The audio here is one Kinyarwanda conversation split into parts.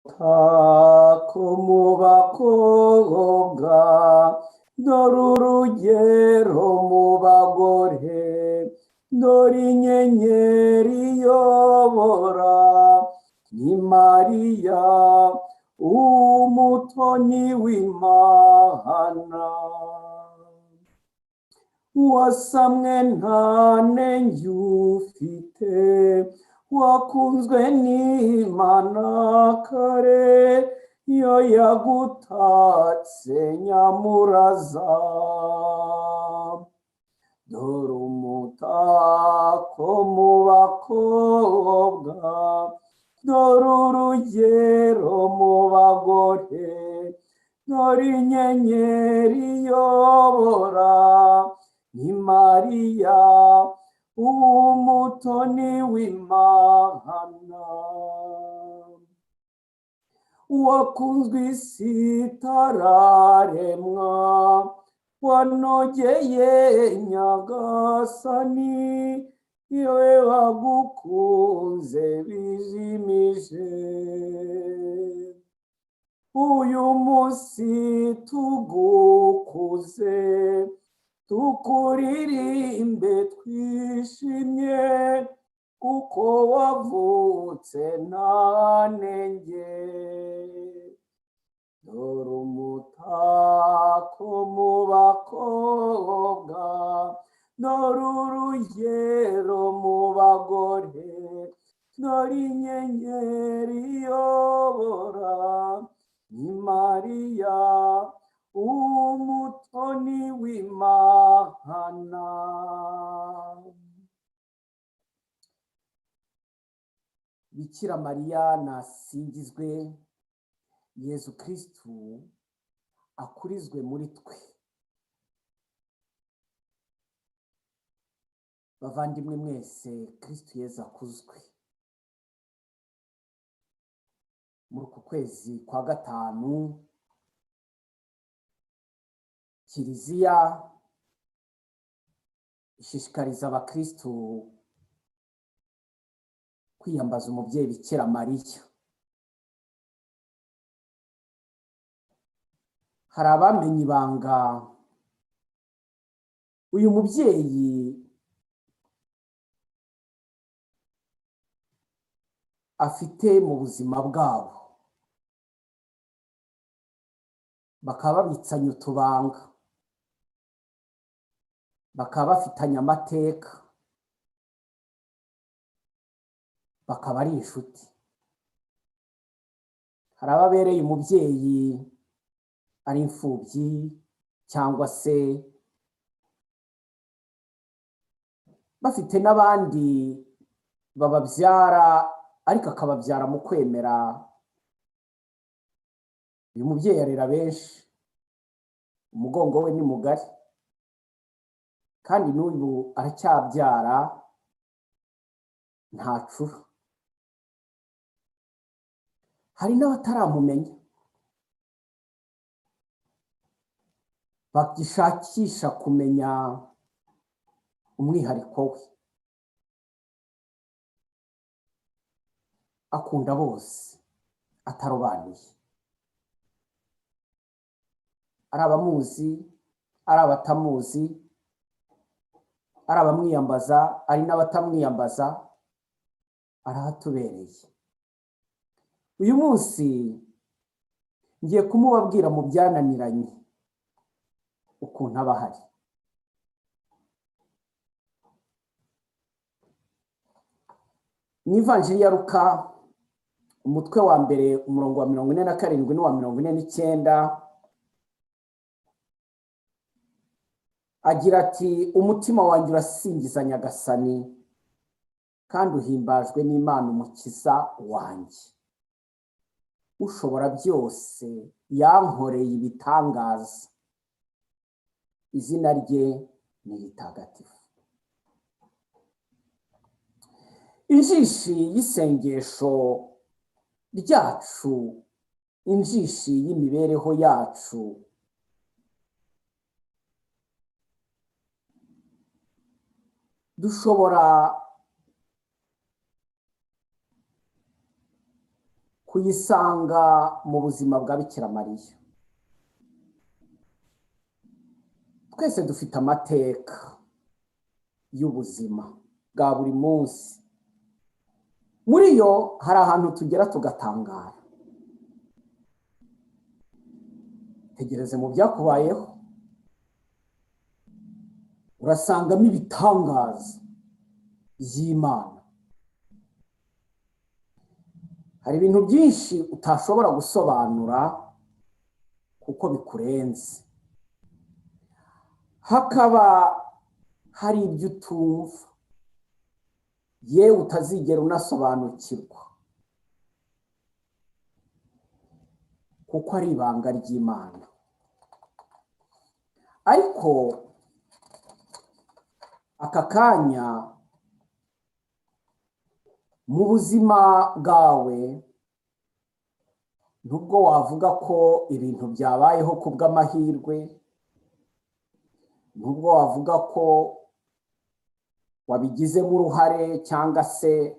Umutako mu bakobwa, dore urugero mu bagore, dore inyenyeri iyobora, ni Mariya umutoni w'Imana. Wasamwe nta nenge ufite, wakunzwe n'Imana kare, yo yagutatse nyamuraza. Dore umutako mu bakobwa, dore urugero mu bagore, dore inyenyeri iyobora, ni Mariya umutoni w'Imana. Wakunzwe isi itararemwa, wanogeye Nyagasani, yewe wagukunze bijimije. Uyu munsi tugukuze, tukuririmbe twishimye, kuko wavutse nta nenge. Dore umutako mu bakobwa, dore urugero mu bagore, dore inyenyeri iyobora, ni Mariya umutoni w'Imana. Bikira Mariya nasingizwe, Yezu Kristu akurizwe muri twe. Bavandimwe mwese, Kristu Yezu akuzwe. Muri uku kwezi kwa gatanu, Kiliziya ishishikariza abakristu kwiyambaza umubyeyi Bikira Mariya. Hari abamenye ibanga uyu mubyeyi afite mu buzima bwabo, bakaba babitsanye utubanga, bakaba bafitanye amateka, bakaba ari inshuti. Hari ababereye umubyeyi ari imfubyi cyangwa se bafite n'abandi bababyara, ariko akababyara mu kwemera. Uyu mubyeyi arera benshi, umugongo we ni mugari, kandi n'uyu aracyabyara ntacura. Hari n'abataramumenya, bagishakisha kumenya umwihariko we. Akunda bose atarobanuye, ari abamuzi, ari abatamuzi, ari abamwiyambaza, ari n'abatamwiyambaza, arahatubereye. Uyu munsi ngiye kumubabwira mu byananiranye ukuntu aba ahari. Mu Ivanjiri ya Luka, umutwe wa mbere, umurongo wa 47 n'uwa 49, agira ati: umutima wanjye urasingiza Nyagasani, kandi uhimbajwe n'Imana umukiza wanjye. Ushobora byose yankoreye ibitangaza, izina rye ni ritagatifu. Injishi y'isengesho ryacu, injishi y'imibereho yacu, dushobora Kuyisanga mu buzima bwa Bikira Mariya. Twese dufite amateka y'ubuzima bwa buri munsi. Muri yo hari ahantu tugera tugatangara. Tegereze mu byakubayeho, urasangamo ibitangaza by'Imana. Hari ibintu byinshi utashobora gusobanura kuko bikurenze. Hakaba hari ibyo utumva, yewe utazigera unasobanukirwa, kuko ari ibanga ry'Imana. Ariko aka kanya mu buzima bwawe, nubwo wavuga ko ibintu byabayeho ku bw'amahirwe, nubwo wavuga ko wabigizemo uruhare cyangwa se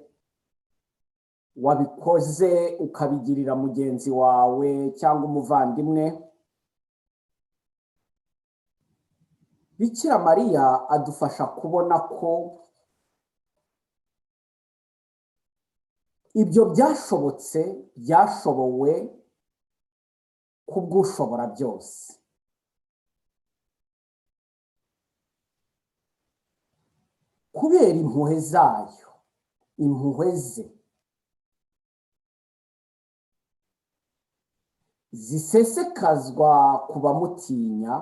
wabikoze ukabigirira mugenzi wawe cyangwa umuvandimwe, Bikira Mariya adufasha kubona ko ibyo byashobotse, byashobowe kubw'ushobora byose. Kubera impuhwe zayo, impuhwe ze zisesekazwa ku bamutinya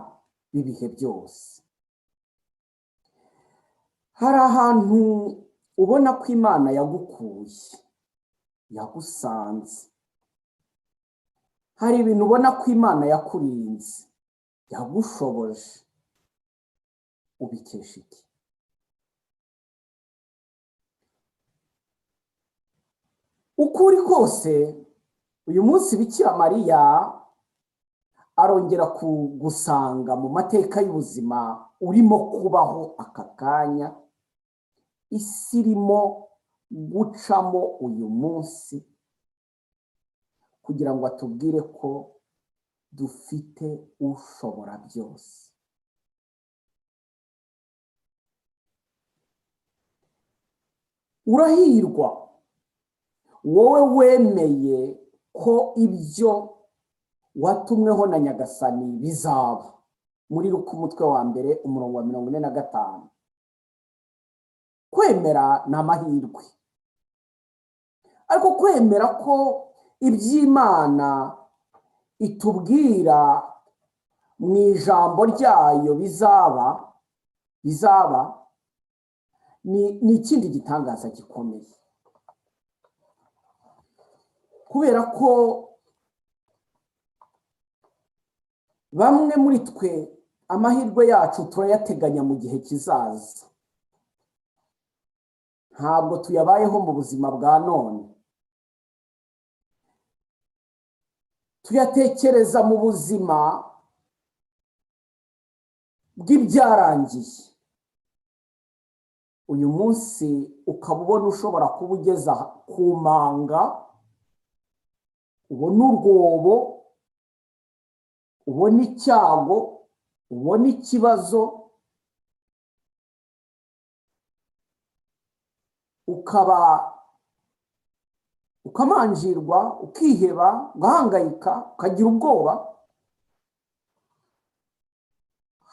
b'ibihe byose. Hari ahantu ubona ko Imana yagukuye, yagusanze. Hari ibintu ubona ko Imana yakurinze, yagushoboje. Ubikesha iki? Uko uri kose, uyu munsi Bikira Mariya arongera kugusanga mu mateka y'ubuzima urimo kubaho aka kanya, isi irimo gucamo uyu munsi, kugira ngo atubwire ko dufite ushobora byose. Urahirwa wowe wemeye ko ibyo watumweho na Nyagasani bizaba. Muri Luka umutwe wa 1 umurongo wa 45. Kwemera ni amahirwe, ariko kwemera ko iby'Imana itubwira mu ijambo ryayo bizaba ni ikindi gitangaza gikomeye. Kubera ko bamwe muri twe amahirwe yacu turayateganya mu gihe kizaza, ntabwo tuyabayeho mu buzima bwa none, tuyatekereza mu buzima bw'ibyarangiye. Uyu munsi ukaba ubona ushobora kuba ugeza ku manga, ubona urwobo, ubona icyago, ubona ikibazo, ukaba ukamanjirwa, ukiheba, ugahangayika, ukagira ubwoba.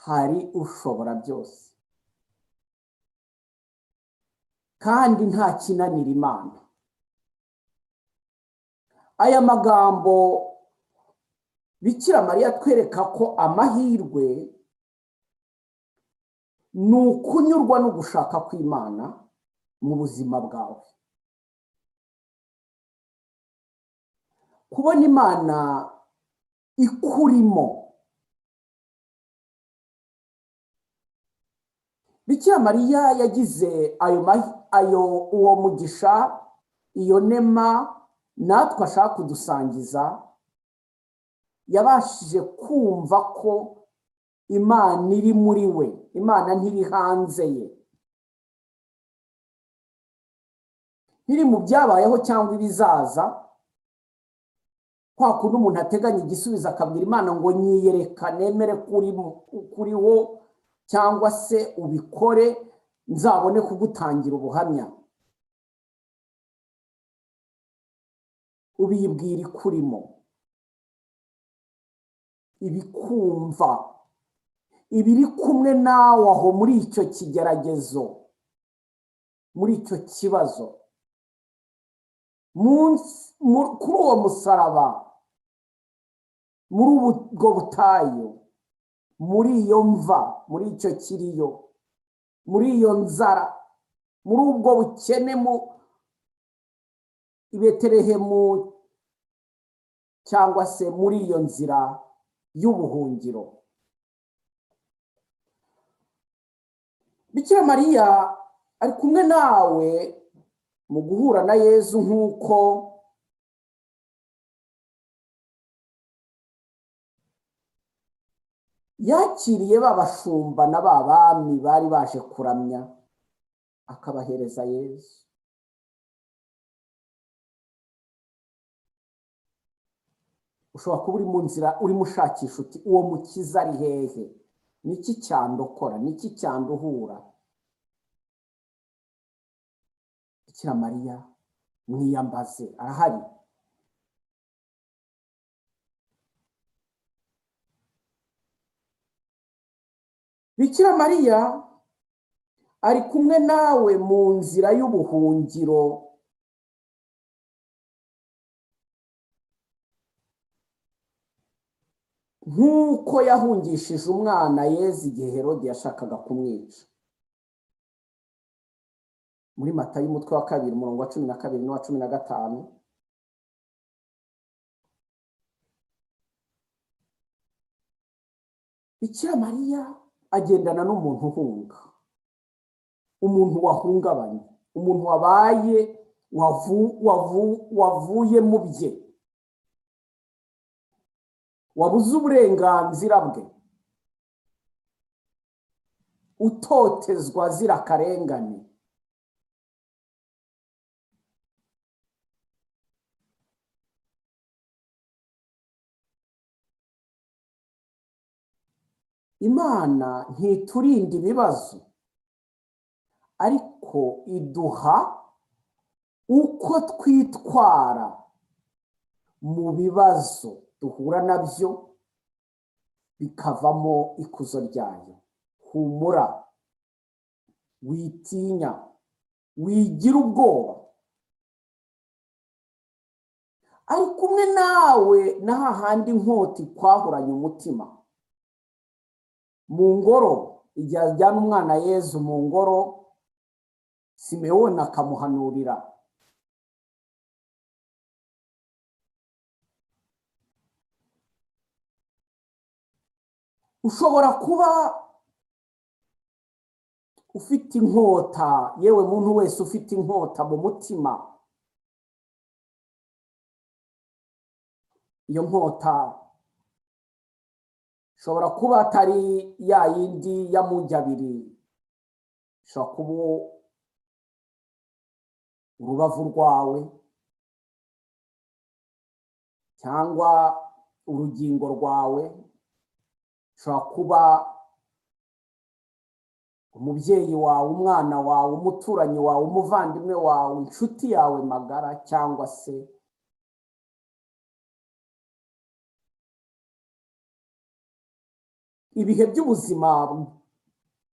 Hari ushobora byose, kandi nta kinanira Imana. Aya magambo Bikira Mariya atwereka ko amahirwe ni ukunyurwa no gushaka kw'Imana mu buzima bwawe. Kubona Imana ikurimo. Bikira Mariya yagize ayo uwo mugisha, iyo nema natwe ashaka kudusangiza. Yabashije kumva ko Imana iri muri we, Imana ntiri hanze ye, ntiri mu byabayeho cyangwa ibizaza, Kwa kundi umuntu ateganya igisubizo akabwira Imana ngo nyiyereka nemere kuriho, cyangwa se ubikore nzabone kugutangira ubuhamya. Ubibwira ikurimo, ibikumva, ibiri kumwe nawe aho muri icyo kigeragezo, muri icyo kibazo, kuri uwo musaraba, muri ubwo butayu, muri iyo mva, muri icyo kiriyo, muri iyo nzara, muri ubwo bukene mu Betelehemu, cyangwa se muri iyo nzira y'ubuhungiro. Bikira Mariya ari kumwe nawe mu guhura na Yezu nk'uko yakiriye ba bashumba na ba bami bari baje kuramya, akabahereza Yezu. Ushobora kuba uri mu nzira urimo ushakisha uti uwo mukiza ari hehe, niki cyandokora, niki cyanduhura? Bikira Mariya mwiyambaze, arahari. Bikira Mariya ari kumwe nawe mu nzira y'ubuhungiro. Nk'uko yahungishije umwana Yezu igihe Herode yashakaga kumwica. Muri Matayo umutwe wa 2 umurongo wa 12 n'uwa 15. Bikira Mariya agendana n'umuntu uhunga, umuntu wahungabanye, umuntu wabaye wavuye mu bye, wabuze uburenganzira bwe, utotezwa azira akarengane. Imana ntiturinda ibibazo, ariko iduha uko twitwara mu bibazo duhura nabyo, bikavamo ikuzo ryayo. Humura, witinya, wigira ubwoba. Ari kumwe nawe na hahandi inkota ikwahuranye umutima. Mu ngoro, igihe ajyana umwana Yezu mu ngoro, Simewoni akamuhanurira. Ushobora kuba ufite inkota, yewe muntu wese ufite inkota mu mutima, iyo nkota ishobora kuba atari ya yindi ya mujyi abiri, ishobora kuba urubavu rwawe cyangwa urugingo rwawe, ishobora kuba umubyeyi wawe, umwana wawe, umuturanyi wawe, umuvandimwe wawe, inshuti yawe magara, cyangwa se ibihe by'ubuzima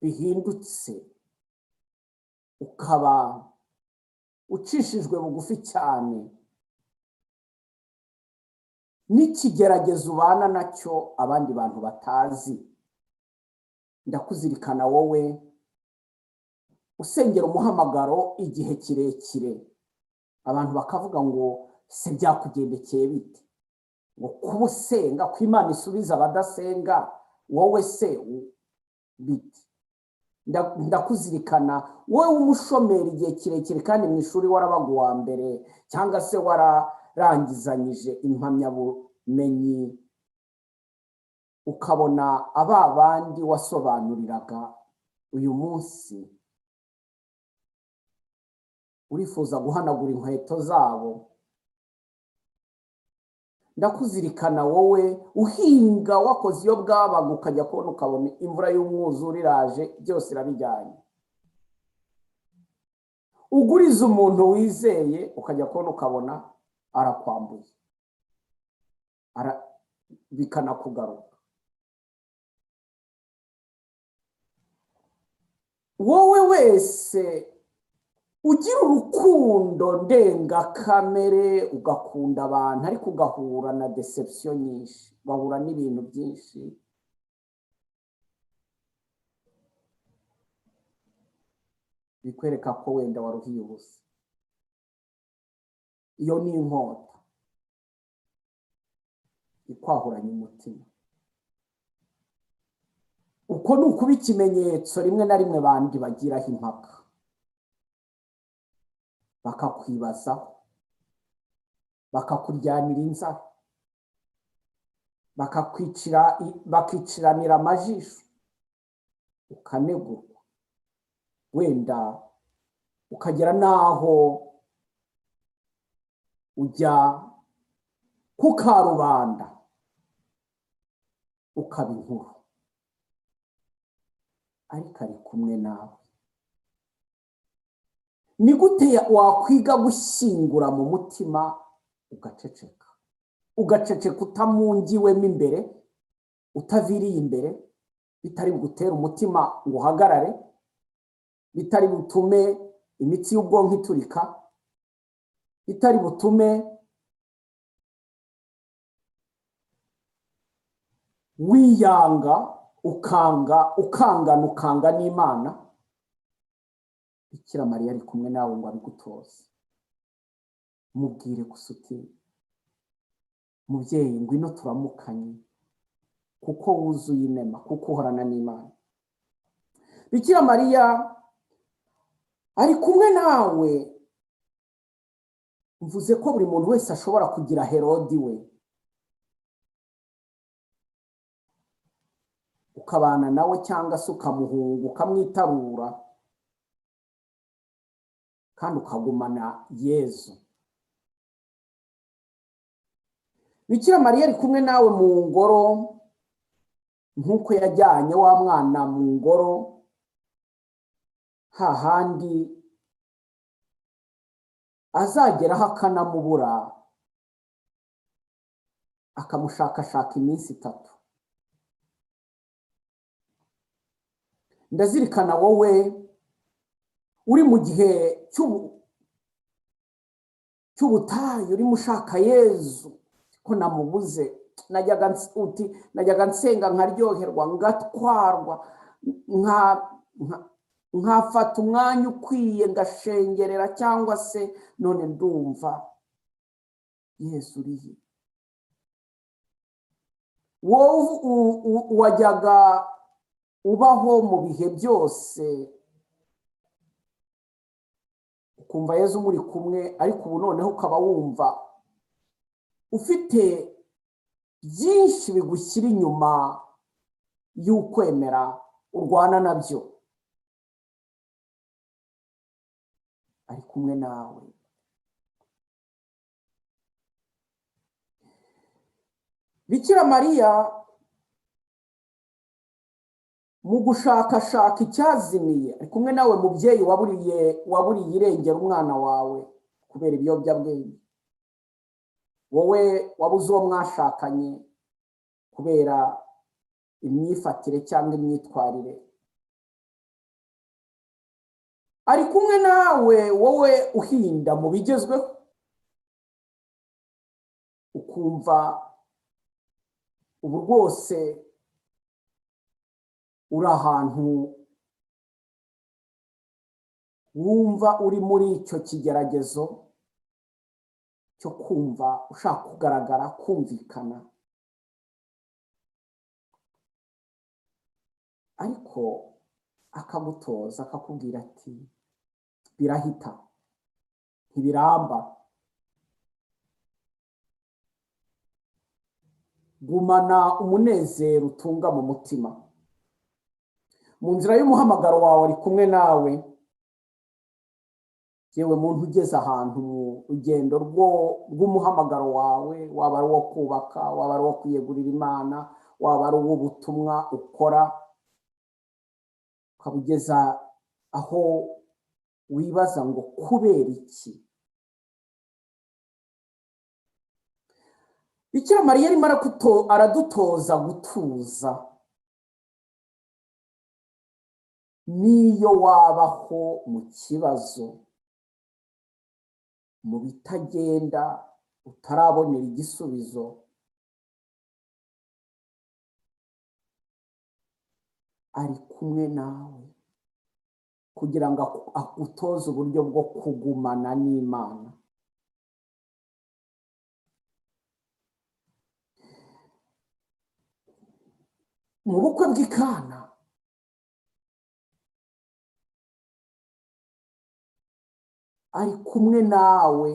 bihindutse, ukaba ucishijwe bugufi cyane n'ikigeragezo ubana nacyo abandi bantu batazi. Ndakuzirikana wowe usengera umuhamagaro igihe kirekire, abantu bakavuga ngo se byakugendekeye bite, ngo kuba usenga ko Imana isubiza abadasenga, wowe se bite? Ndakuzirikana wowe w'umushomeri igihe kirekire kandi mu ishuri warabaga uwa mbere, cyangwa se wararangizanyije impamyabumenyi, ukabona aba bandi wasobanuriraga uyu munsi urifuza guhanagura inkweto zabo. Ndakuzirikana wowe uhinga wakoze iyo bwabaga, ukajya kubona ukabona imvura y'umwuzure iraje, byose irabijyanye. Uguriza umuntu wizeye, ukajya kubona ukabona arakwambuye, bikanakugaruka. Wowe wese ugira urukundo ndengakamere, ugakunda abantu ariko ugahura na deception nyinshi, ugahura n'ibintu byinshi, bikwereka ko wenda waruhiye ubusa. Iyo ni inkota ikwahuranya umutima. Uko ni ukuba ikimenyetso rimwe na rimwe bandi bagiraho impaka, bakakwibazaho, bakakuryanira inzara, bakiciranira amajisho, ukanegurwa, wenda ukagera n'aho ujya ku karubanda ukaba inkuru. Ariko ari kumwe nawe. Ni gute wakwiga gushyingura mu mutima ugaceceka, ugaceceka utamungiwemo imbere, utaviriye imbere, bitari bugutere umutima ngo uhagarare, bitari butume imitsi y'ubwonko iturika, bitari butume wiyanga, ukanga, ukangana, ukanga n'Imana. Bikira Mariya ari kumwe nawe ngo abigutoze. Mubwire gusa uti mubyeyi ngwino turamukanye, kuko wuzuye inema, kuko uhorana n'Imana. Bikira Mariya ari kumwe nawe. Mvuze ko buri muntu wese ashobora kugira Herodi we, ukabana nawe cyangwa se ukamuhunga, ukamwitarura, kandi ukagumana Yezu. Bikira Mariya ari kumwe nawe mu ngoro, nk'uko yajyanye wa mwana mu ngoro, hahandi azageraho akanamubura, akamushakashaka iminsi 3. Ndazirikana wowe uri mu gihe cy'ubutayu, urimo ushaka Yezu, ko namubuze, najyaga nsenga nkaryoherwa, ngatwarwa, nkafata umwanya ukwiye ngashengerera, cyangwa se none ndumva Yezu urihe. Wowe wajyaga ubaho mu bihe byose ukumva Yezu muri kumwe, ariko ubu noneho ukaba wumva ufite byinshi bigushyira inyuma y'ukwemera, urwana nabyo. Ari kumwe nawe. Bikira Mariya mu gushakashaka icyazimiye ari kumwe nawe, mubyeyi waburiye irengera umwana wawe kubera ibiyobyabwenge, wowe wabuze uwo mwashakanye kubera imyifatire cyangwa imyitwarire. Ari kumwe nawe wowe uhinda mu bigezweho, ukumva ubu rwose uri ahantu wumva uri muri icyo kigeragezo cyo kumva ushaka kugaragara, kumvikana, ariko akagutoza akakubwira ati birahita, ntibiramba, gumana umunezero utunga mu mutima. Mu nzira y'umuhamagaro wawe ari kumwe nawe. Yewe muntu ugeze ahantu mu rugendo rw'umuhamagaro wawe, waba ari uwo kubaka, waba ari uwo kwiyegurira Imana, waba ari uw'ubutumwa ukora, ukaba ugeza aho wibaza ngo kubera iki? Bikira Mariya arimo aradutoza gutuza. Niyo wabaho mu kibazo, mu bitagenda, utarabonera igisubizo, ari kumwe nawe kugira ngo agutoze uburyo bwo kugumana n'Imana. Mu bukwe bw'i Kana, ari kumwe nawe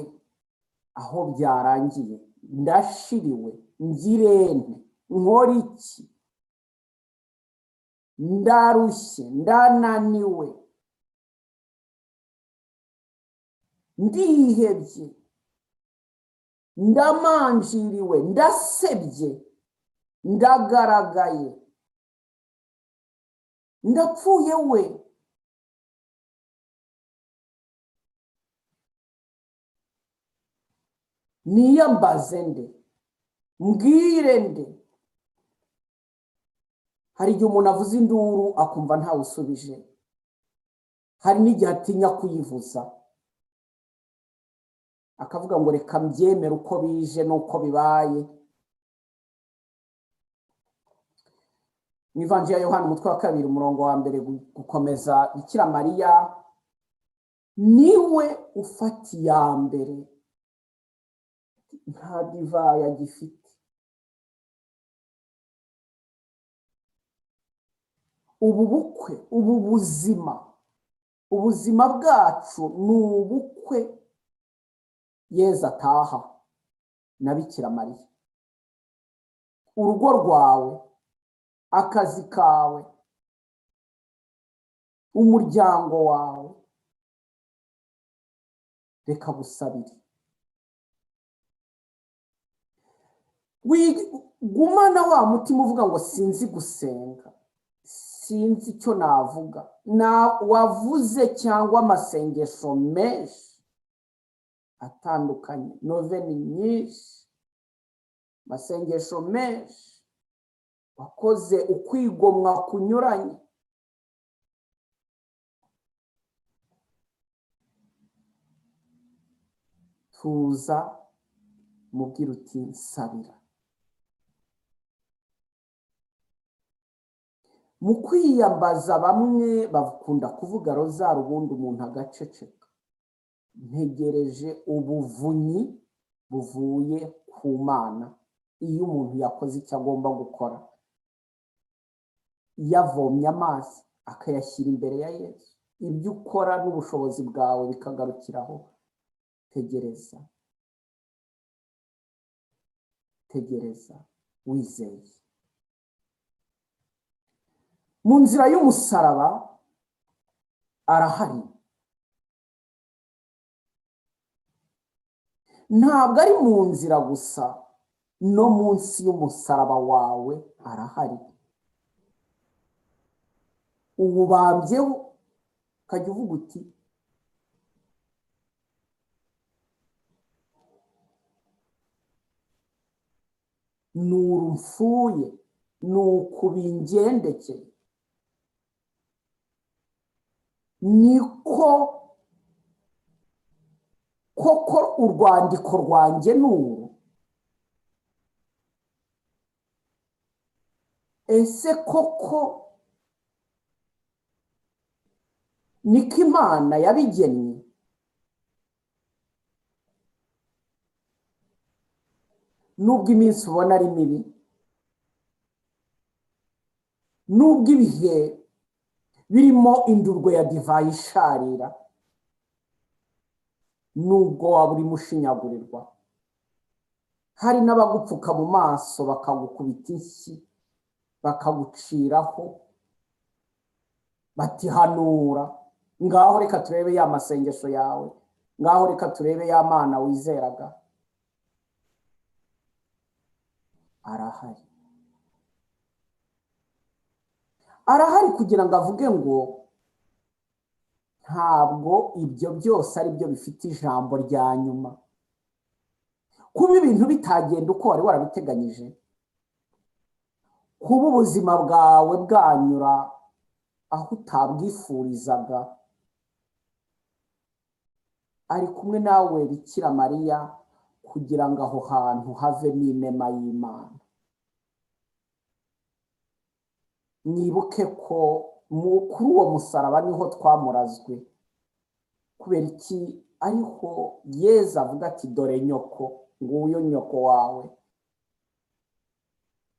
aho byarangiye. Ndashiriwe, ngirente, nkora iki? Ndarushye, ndananiwe, ndihebye, ndamanjiriwe, ndasebye, ndagaragaye, ndapfuye we. Niyambaze nde? Mbwire nde? Hari igihe umuntu avuza induru akumva ntawusubije, hari n'igihe atinya kuyivuza akavuga ngo reka mbyemere uko bije n'uko bibaye. Mu Ivanjiri ya Yohana umutwe wa 2 umurongo wa 1 gukomeza, Bikira Mariya niwe ufata iya mbere, nta divayi agifite. Ubu bukwe, ubu buzima, ubuzima bwacu ni ubukwe Yezu ataha na Bikira Mariya. Urugo rwawe, akazi kawe, umuryango wawe, reka gusabire. Gumana wa mutima uvuga ngo sinzi gusenga, sinzi icyo navuga, na wavuze cyangwa amasengesho menshi atandukanye, noveni nyinshi, amasengesho menshi, wakoze ukwigomwa kunyuranye. Tuza mubwira uti nsabira. Mu kwiyambaza bamwe bakunda kuvuga rozari, ubundi umuntu agaceceka. Ntegereje ubuvunyi buvuye ku Mana. Iyo umuntu yakoze icyo agomba gukora, yavomye amazi akayashyira imbere ya Yesu, ibyo ukora n'ubushobozi bwawe bikagarukiraho. Tegereza, tegereza wizeye. Mu nzira y'umusaraba arahari, ntabwo ari mu nzira gusa, no munsi y'umusaraba wawe arahari. Uwubambyeho ukajya uvuga uti nuru mfuye, nuku bingendekeye, niko koko urwandiko rwanjye nuru. Ese koko niko Imana yabigennye? Nubwo iminsi ubona ari mibi, nubwo ibihe birimo indurwe ya divayi isharira, nubwo waba urimo ushinyagurirwa, hari n'abagupfuka mu maso bakagukubita inshyi, bakaguciraho batihanura, ngaho reka turebe ya masengesho yawe. Ngaho reka turebe ya Mana wizeraga. Arahari, arahari kugira ngo avuge ngo ntabwo ibyo byose ari byo bifite ijambo rya nyuma. Kuba ibintu bitagenda uko wari warabiteganyije, kuba ubuzima bwawe bwanyura aho utabwifurizaga, ari kumwe nawe Bikira Mariya kugira ngo aho hantu havemo inema y'Imana. Mwibuke ko kuri uwo musaraba niho twamurazwe. Kubera iki? Ariho Yezu avuga ati dore nyoko, nguyu nyoko wawe.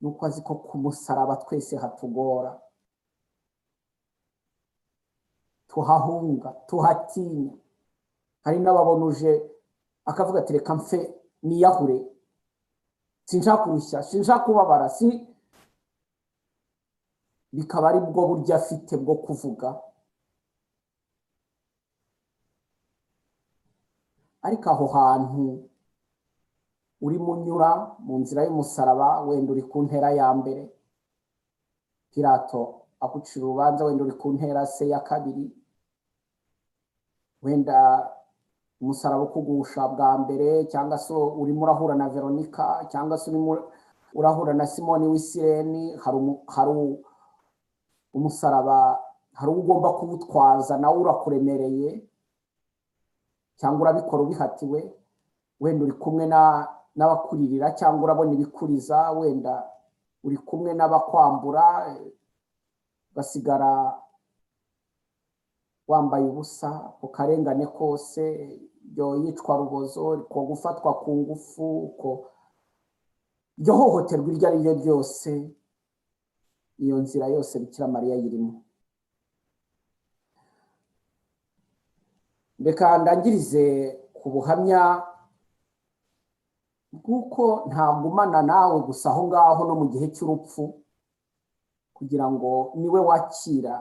Nuko azi ko ku musaraba twese hatugora, tuhahunga, tuhatinya. Hari n'ababona uje akavuga ati reka mfe niyahure, sinshaka kurushya, sinshaka kubabara, si bikaba ari bwo buryo afite bwo kuvuga. Ariko aho hantu urimo unyura mu nzira y'umusaraba, wenda uri ku ntera ya mbere, Pilato akucira urubanza, wenda uri ku ntera se ya kabiri, wenda umusaraba ukugusha bwa mbere, cyangwa se urimo urahura na Veronica, cyangwa se urimo urahura na Simoni w'Isireni, hari umusaraba, hari ugomba kuwutwaza nawe urakuremereye, cyangwa urabikora ubihatiwe, wenda uri kumwe n'abakuririra, cyangwa urabona ibikuriza, wenda uri kumwe n'abakwambura, basigara wambaye ubusa ku karengane kose, iryo yicwa rubozo, ko gufatwa ku ngufu, ko iryo hohoterwa iryo ari ryo ryose, iyo nzira yose Bikira Mariya yirimo. Reka ndangirize ku buhamya bw'uko ntagumana nawe gusa aho ngaho no mu gihe cy'urupfu, kugira ngo niwe wakira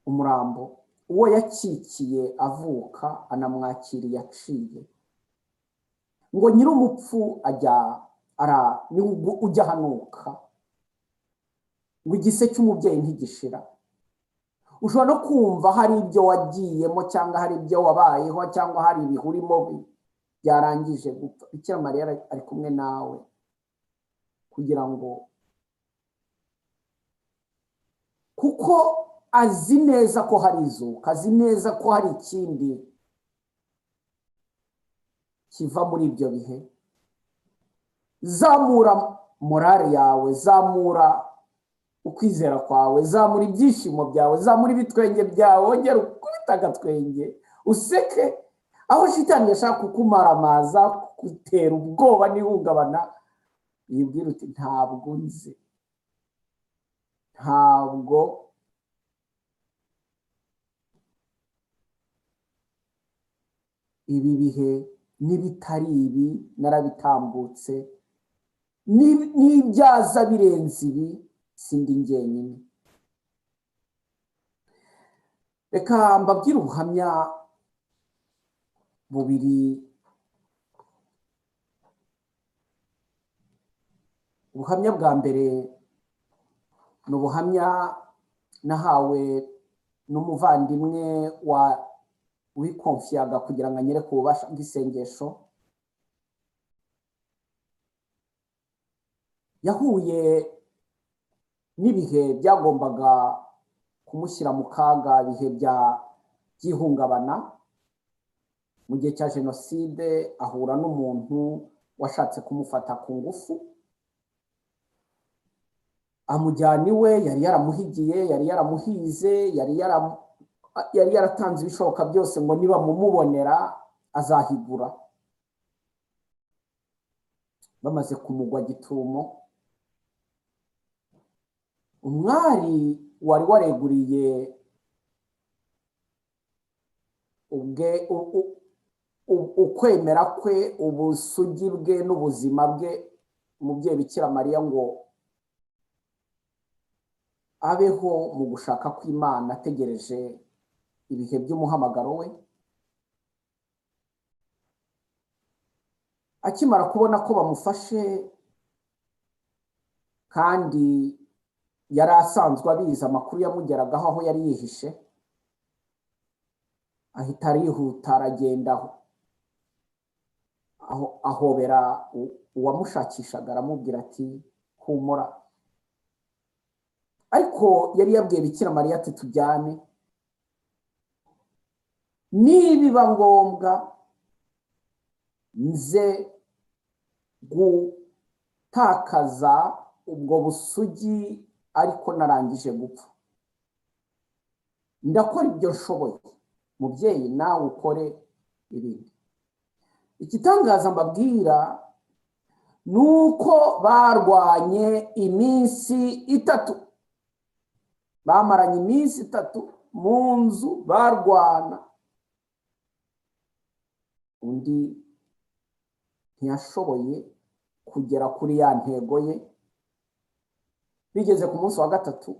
umurambo, uwo yakikiye avuka anamwakiriye aciye. Ngo nyir'umupfu ajya ara niwe ujya hanuka, ngo igise cy'umubyeyi ntigishira. Ushobora no kumva hari ibyo wagiyemo, cyangwa hari ibyo wabayeho, cyangwa hari ibihurimo byarangije gupfa. Bikira Mariya ari kumwe nawe kugira ngo, kuko azi neza ko hari izuka, azi neza ko hari ikindi kiva muri ibyo bihe. Zamura morale yawe, zamura ukwizera kwawe, zamura ibyishimo byawe, zamura ibitwenge byawe, wongera ukubita agatwenge useke. Aho shitani yashaka kukumaramaza, kugutera ubwoba n'ihungabana, yibwira uti ntabwo nzi, ntabwo ibi bihe n'ibitari ibi narabitambutse, n'ibyaza birenze ibi sindi njyenyine. Reka mbabwire ubuhamya bubiri. Ubuhamya bwa mbere ni ubuhamya nahawe n'umuvandimwe wa wikonfiyaga kugira ngo anyereke ububasha bw'isengesho. Yahuye n'ibihe byagombaga kumushyira mu kaga, ibihe by'ihungabana. Mu gihe cya jenoside ahura n'umuntu washatse kumufata ku ngufu, amujyana iwe. Yari yaramuhigiye, yari yaramuhize, yari yaratanze ibishoboka byose ngo niba mumubonera azahigura. Bamaze kumugwa gitumo, umwari wari wareguriye ubwe ukwemera kwe, ubusugi bwe n'ubuzima bwe umubyeyi Bikira Mariya ngo abeho mu gushaka kw'Imana ategereje ibihe by'umuhamagaro we. Akimara kubona ko bamufashe kandi yari asanzwe abizi amakuru yamugeragaho aho yari yihishe, ahita arihuta aragenda aho ahobera uwamushakishaga, aramubwira ati humura. Ariko yari yabwiye Bikira Mariya ati tujyane, nibiba ngombwa nze gutakaza ubwo busugi ariko narangije gupfa, ndakora ibyo nshoboye, mubyeyi nawe ukore ibindi. Igitangaza mbabwira ni uko barwanye iminsi 3, bamaranye iminsi 3 mu nzu barwana. Undi ntiyashoboye kugera kuri ya ntego ye. Bigeze ku munsi wa 3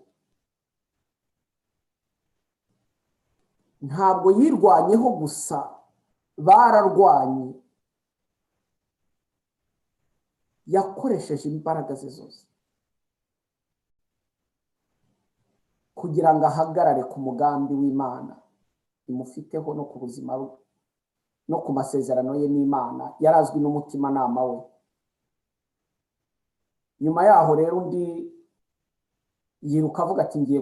ntabwo yirwanyeho gusa, bararwanye, yakoresheje imbaraga ze zose kugira ngo ahagarare ku mugambi w'Imana imufiteho no ku buzima bwe no ku masezerano ye n'Imana, yarazwi n'umutimanama we. Nyuma yaho rero undi yiruka avuga ati ngiye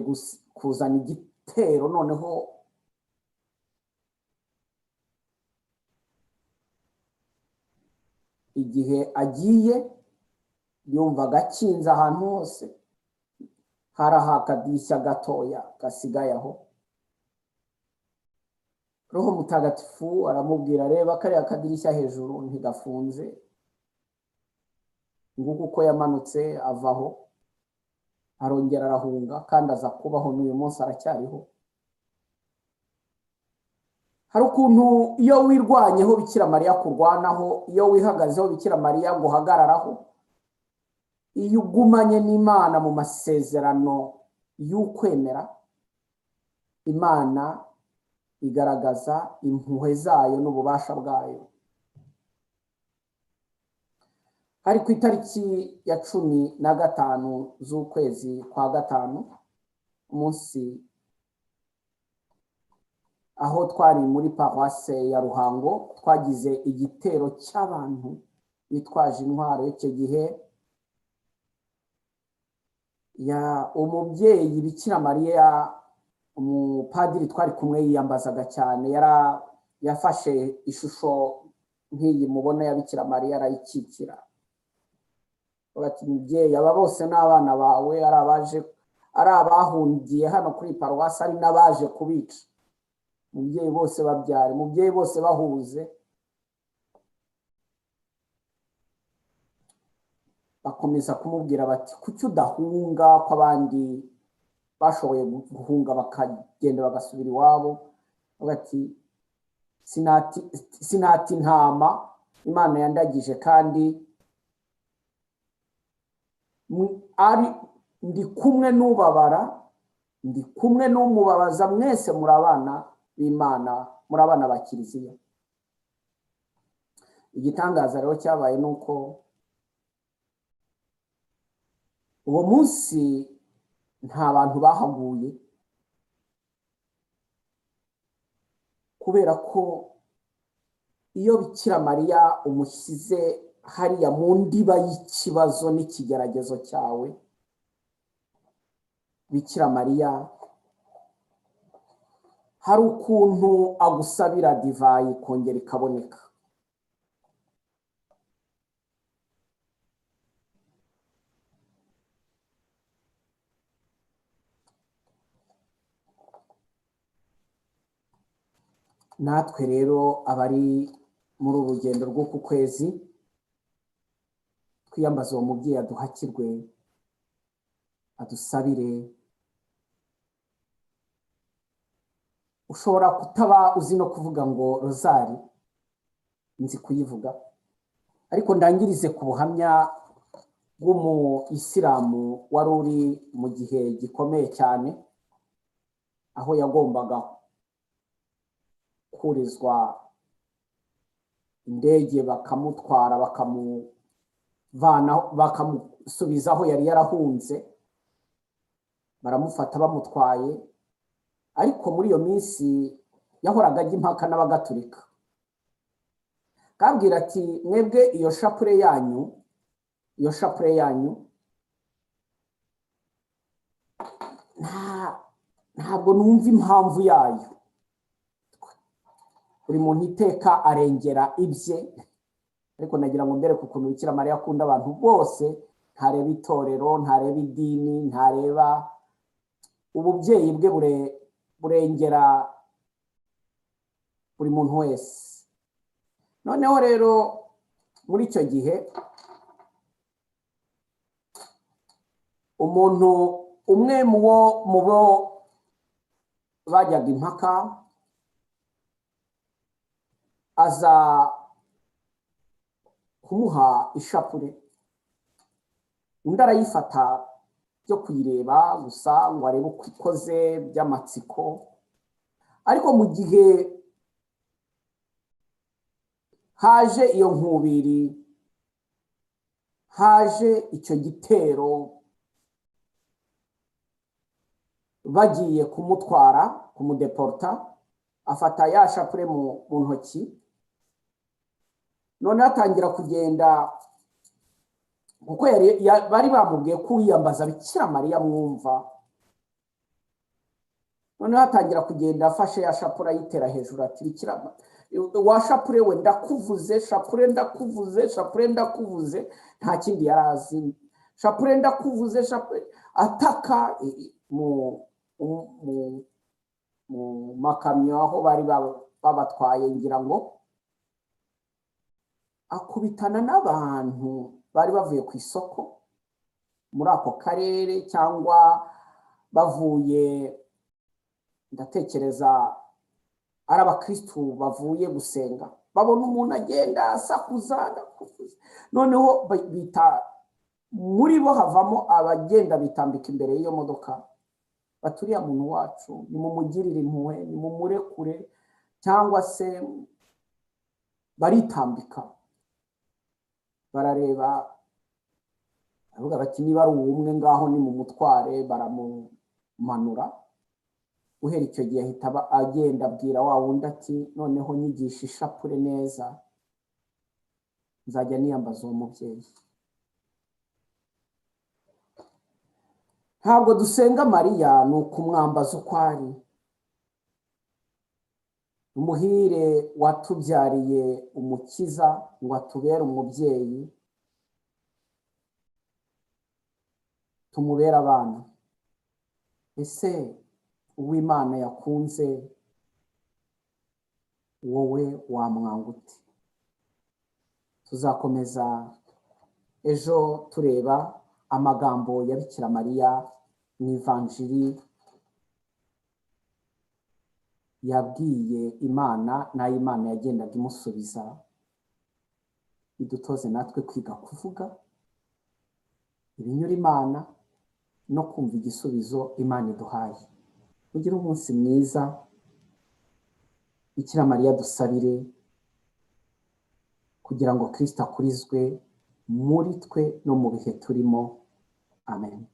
kuzana igitero noneho igihe agiye yumvaga akinze ahantu hose, hari akadirishya gatoya gasigaye aho. Roho Mutagatifu aramubwira, reba kariya kadirishya hejuru ntigafunze. Nguko uko yamanutse avaho, arongera arahunga, kandi aza kubaho n'uyu munsi aracyariho. Hari ukuntu iyo wirwanyeho Bikira Mariya kurwanaho, iyo wihagazeho Bikira Mariya guhagararaho, iyo ugumanye n'Imana mu masezerano y'ukwemera, Imana igaragaza impuhwe zayo n'ububasha bwayo. Hari ku itariki ya 15 z'ukwezi kwa 5, umunsi aho twari muri paroisse ya Ruhango, twagize igitero cy'abantu bitwaje intwaro. Icyo gihe ya umubyeyi Bikira Mariya, umupadiri twari kumwe yiyambazaga cyane, yafashe ishusho nk'iyi mubona ya Bikira Mariya arayikikira. Ati mubyeyi, aba bose n'abana bawe, ari abaje, ari abahungiye hano kuri paruwasi, ari n'abaje kubica, mubyeyi bose babyare, mubyeyi bose bahuze. Bakomeza kumubwira bati kuki udahunga ko abandi bashoboye guhunga bakagenda bagasubira iwabo? Bati sinati intama Imana yandagije, kandi ari ndi kumwe n'ubabara, ndi kumwe n'umubabaza, mwese muri abana b'Imana, muri abana ba Kiliziya. Igitangaza rero cyabaye nuko uwo munsi nta bantu bahaguye, kubera ko iyo Bikira Mariya umushyize hariya mu ndiba y'ikibazo n'ikigeragezo cyawe, Bikira Mariya hari ukuntu agusabira divayi kongera ikaboneka. Natwe rero abari muri uru rugendo rw'uku kwezi, twiyambaze uwo mubyeyi aduhakirwe, adusabire. Ushobora kutaba uzi no kuvuga ngo rozari nzi kuyivuga, ariko ndangirize ku buhamya bw'umuyisilamu wari uri mu gihe gikomeye cyane, aho yagombaga kurizwa Indege bakamutwara, bakamuvana, bakamusubiza aho yari yarahunze, baramufata bamutwaye. Ariko muri iyo minsi yahoraga ajya impaka n'Abagatulika, kabwira ati: "Mwebwe iyo shapure yanyu, iyo shapure yanyu ntabwo numva impamvu yayo." Buri muntu iteka arengera ibye, ariko nagira ngo mbereke ukuntu Bikira Mariya akunda abantu bose, ntareba itorero, ntareba idini, ntareba ububyeyi bwe burengera buri muntu wese. Noneho rero muri icyo gihe umuntu umwe mu bo bajyaga impaka aza kumuha ishapure, undi arayifata byo kuyireba gusa ngo arebe uko ikoze by'amatsiko. Ariko mu gihe haje iyo nkubiri, haje icyo gitero, bagiye kumutwara, kumudeporta, afata ya shapure mu ntoki, noneho atangira kugenda, kuko bari bamubwiye ko uwiyambaza Bikira Mariya mwumva. Noneho atangira kugenda afashe ya shapure, ayitera hejuru, ati: "Bikira wa shapure we, ndakuvuze, shapure ndakuvuze, shapure ndakuvuze." Nta kindi yari azi: "Shapure ndakuvuze, shapure." Ataka mu makamyo aho bari babatwaye, ngira ngo akubitana n'abantu bari bavuye ku isoko muri ako karere, cyangwa bavuye, ndatekereza ari abakirisitu bavuye gusenga, babona umuntu agenda asakuza ndakuvuze. Noneho bita muri bo havamo abagenda bitambika imbere y'iyo modoka, baturiye muntu wacu, nimumugirire impuhwe, nimumurekure, cyangwa se baritambika barareba, baravuga bati: "Niba ari uwumwe ngaho nimumutware." Baramumanura. Guhera icyo gihe ahita agenda abwira wa wundi ati: "Noneho nyigisha ishapure neza, nzajya niyambaza uwo mubyeyi." Ntabwo dusenga Mariya, ni ukumwambaza uko ari. Umuhire watubyariye umukiza ngo atubere umubyeyi, tumubere abana. Ese uw'Imana yakunze wowe wamwanga ute? Tuzakomeza ejo tureba amagambo ya Bikira Mariya mu Ivanjiri yabwiye Imana, n'ayo Imana yagendaga imusubiza. Idutoze natwe kwiga kuvuga ibinyura Imana no kumva igisubizo Imana iduhaye. Ugire umunsi mwiza. Bikira Mariya dusabire kugira ngo Kristo akurizwe muri twe no mu bihe turimo. Amen.